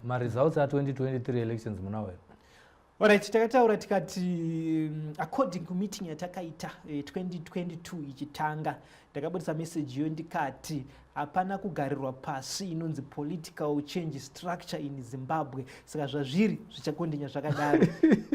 Maresults a2023 elections munawo here? Alright, takataura tikati according kumeeting yatakaita 2022 ichitanga, ndakabudisa message iyo ndikati hapana kugarirwa pasi inonzi political change structure in Zimbabwe. Saka zvazviri zvichakondinya zvakadaro,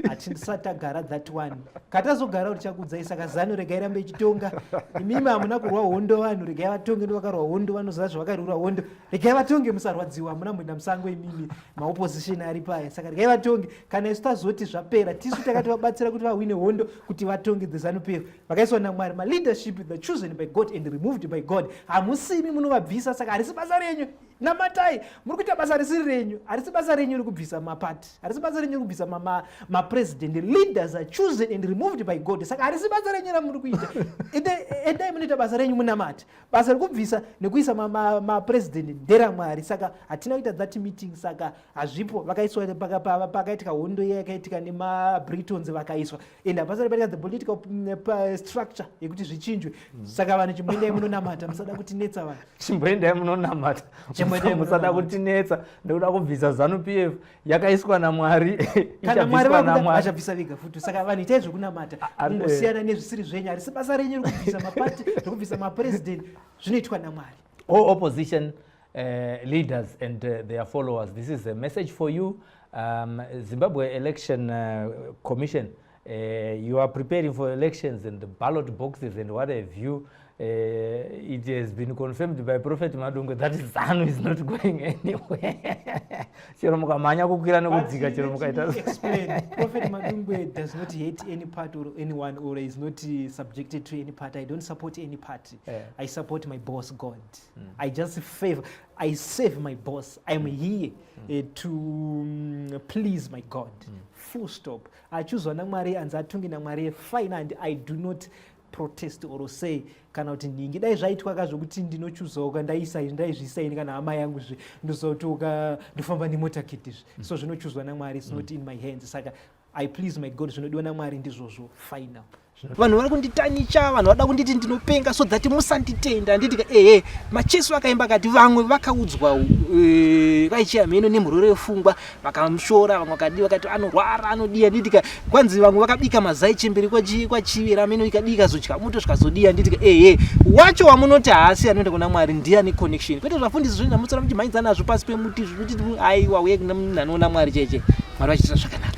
hatisati tagara that one. Katazogara tichakudzai. Saka ZANU regai rambe ichitonga. Imimi hamuna kurwa hondo, vanhu regai vatonge, ndo vakarwa hondo, vanoziva zvavakarwira hondo. Regai vatonge, musarwadziwa, hamuna mboenda musango imimi, maopposition ari paya. Saka regai vatonge. Kana isu tazoti zvapera, tisu takati vabatsira kuti vahwine hondo kuti vatonge. The ZANU PF vakaiswa naMwari, maleadership, the chosen by God and removed by God. Hamusimi munovabvisa, saka harisi basa renyu. Namatai, muri kuita basa risiri renyu. Harisi basa renyu rekubvisa mapati, harisi basa renyu rekubvisa mapresident. Leaders are chosen and removed by God, saka harisi basa renyu ramuri kuita. Endai munoita basa renyu, munamate. Basa rekubvisa nekuisa mapresident nderamwari. Saka hatina kuita that meeting, saka hazvipo. Vakaiswa pakaitika hondo iya yakaitika nemaBritons, vakaiswa, and hapasati paitika the political structure yekuti zvichinjwe. Saka vanhu, chimboendai munonamata, musada kutinetsa vanhu. Chimboendai munonamata. Chimboendai musada munonamata. Kutinetsa nekuda kubvisa ZANU PF yakaiswa naMwari. Kana Mwari Ichabviswa vakuda naMwari. Vachabvisa vega futi. Saka vanhu, itai zvekunamata, mungosiyana nezvisiri zvenyu. Harisi basa renyu rekubvisa mapati, rekubvisa mapresident, zvinoitwa naMwari. All opposition leaders and their followers, this is a message for you. Zimbabwe Election Commission, you are preparing for elections and the ballot boxes and what have you. It has been confirmed by Prophet Madungwe that ZANU is not going anywhere. Chero mukamhanya kukwira nekudzika, chero mukaita Explain. Prophet Madungwe does not hate any party or anyone or is not subjected to any party. I don't support any party. I support my boss, God. I just favor, I serve my boss. I'm here to please my God. Full stop. Achuzwa naMwari, anzi atunge naMwari, fine, and I do not protest or say kana kuti nhingi dai zvaitwa kazvokuti ndinochuzawo ndaisa ndaizvisa ini kana hama yangu zve ndozotoka ndofamba nemotaketi zve. So zvinochuzwa naMwari, it's not in my hands. Saka I please my God, zvinodiwa naMwari ndizvozvo, final. Vanhu vari kunditanicha, vanhu vada kunditi ndinopenga so that musanditenda. Handiti ehe, Macheso akaimba akati vamwe vakaudzwa vaichiya mheno nemhururo yefungwa, vakamushora, vamwe vakadi vakati anorwara, anodiya. Handitika kwanzi vamwe vakabika mazai chemberi kwachivera mheno ikadii ikazodya muto zvikazodiya. Handitika ehe, wacho wamunoti haasi anoenda kuna Mwari ndiye ane connection, kwete zvafundisi zvinhu mutsara muchimhanyidza nazvo pasi pemuti zvinoti aiwa uye munhu anoona Mwari cheche, Mwari vachiita zvakanaka.